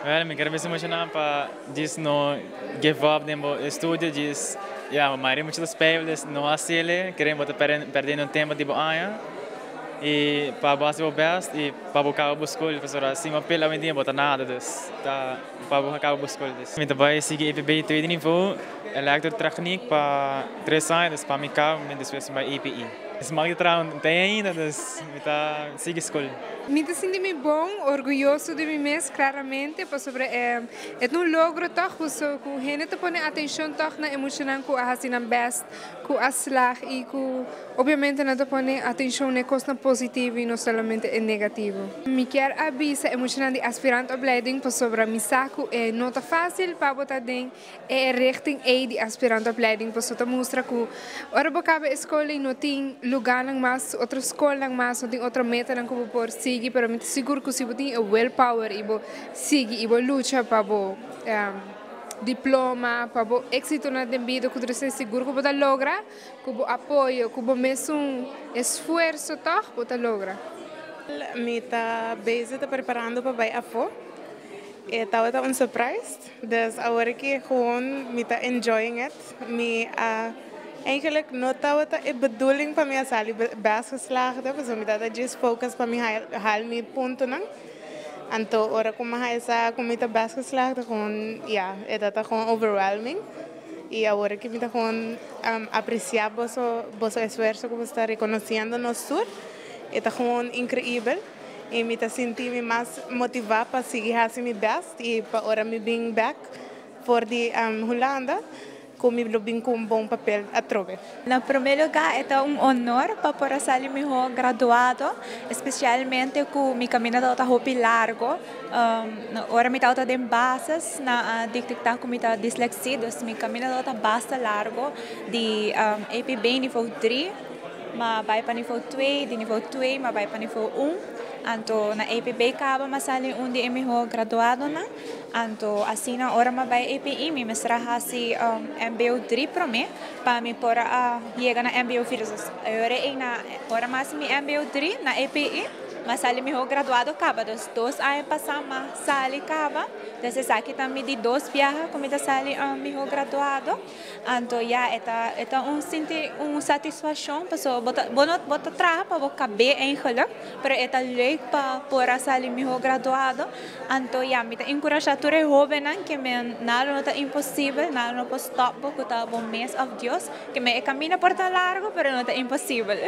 Well, mi kier bisa muchanan pa djis no give up den bo estudio, djis, ja, mayoria mucha ta spijbel, dus no haci'e, kere bo ta perdiendo tempo di bo aña y pa bo haci bo best y pa bo caba bo school, pasobra sin papel awendia bo ta nada, dus ta pa bo caba bo school. Dus mi ta bay sigui EPB tweede niveau, elektrotechniek, pa 3 aña, dus pa mi caba, mi despues mi bay EPI. Smaak di traha no tin ainda, dus mi ta sigui school. Mi ta sinti mi bon, orguyoso di mi mes, claramente, pasobra e un logro toch, so cu hende ta pone atencion toch na e muchanan cu a hasi nan best, cu a slaag y cu obviamente nan ta pone atencion na cos positivo y no solamente e negativo. Mi kier avisa e muchanan di aspirant opleiding pasobra mi sa cu e no ta facil pa bo ta den e richting A di aspirant opleiding, pasobra ta mustra cu ora bo caba scol y no tin lugar mas, otro scol mas, no tin otro meta cu bo por sigui, pero mi ta sigur cu si bo tin e willpower y bo sigui y bo lucha pa bo diploma, pa bo exito na bida, cu bo ta sigur cu bo ta logra, cu bo apoyo, cu bo mes esfuerso toch, bo ta logra. Mi ta bezig ta preparando pa bay afo. E tabata un surprise. Dus awor cu gewoon mi ta enjoying it. Mi eigenlijk no tabata e bedoeling pa mi sali best geslaagd, dus mi tabata just focus pa mi haal mi puntonan. Anto ora cu mi sa cu mi ta best geslaagd, gewoon, ja, e tabata gewoon overwhelming. Y awor cu mi ta gewoon aprecia boso esfuerso cu ta reconociendo nos tur. Ta gewoon increibel. Y mi ta sinti mi mas motiva pa sigui haci mi best y pa ora mi bin back for di Hulanda, cu mi lo bin cu un bon papel atrobe. Na prome lugar, ta un honor pa por sali miho graduado, especialmente cu mi caminda ta hopi largo. Ora mi tabata den basis, nan a detecta cu mi ta dislexia, dus mi caminda ta basta largo di EPB niveau 3, m'a bay pa niveau 2, di niveau 2 m'a bay pa niveau 1. Anto na EPB caba m'a sali un di e miho graduadonan. Anto asina ora m'a bay EPI, mi mester a hasi MBO 3 prome pa mi por a yega na MBO 4. Ora na ora m'a hasi mi MBO 3 na EPI, m'a sali miho graduado caba. Dus 2 aña pasa m'a sali caba. Dus esaki tambe di dos biaha cu mi ta sali miho graduado. Anto ja, e ta un sinti un satisfaccion, paso bo ta bo no bo ta traha pa bo cabe eigenlijk, pero e ta leuk pa por a sali miho graduado. Anto ja, mi ta encourage tur e hobennan cu men nada no ta imposibel, nada no por stop bo, cu ta bo mes of Dios, cu men e caminda por ta largo, pero no ta imposibel.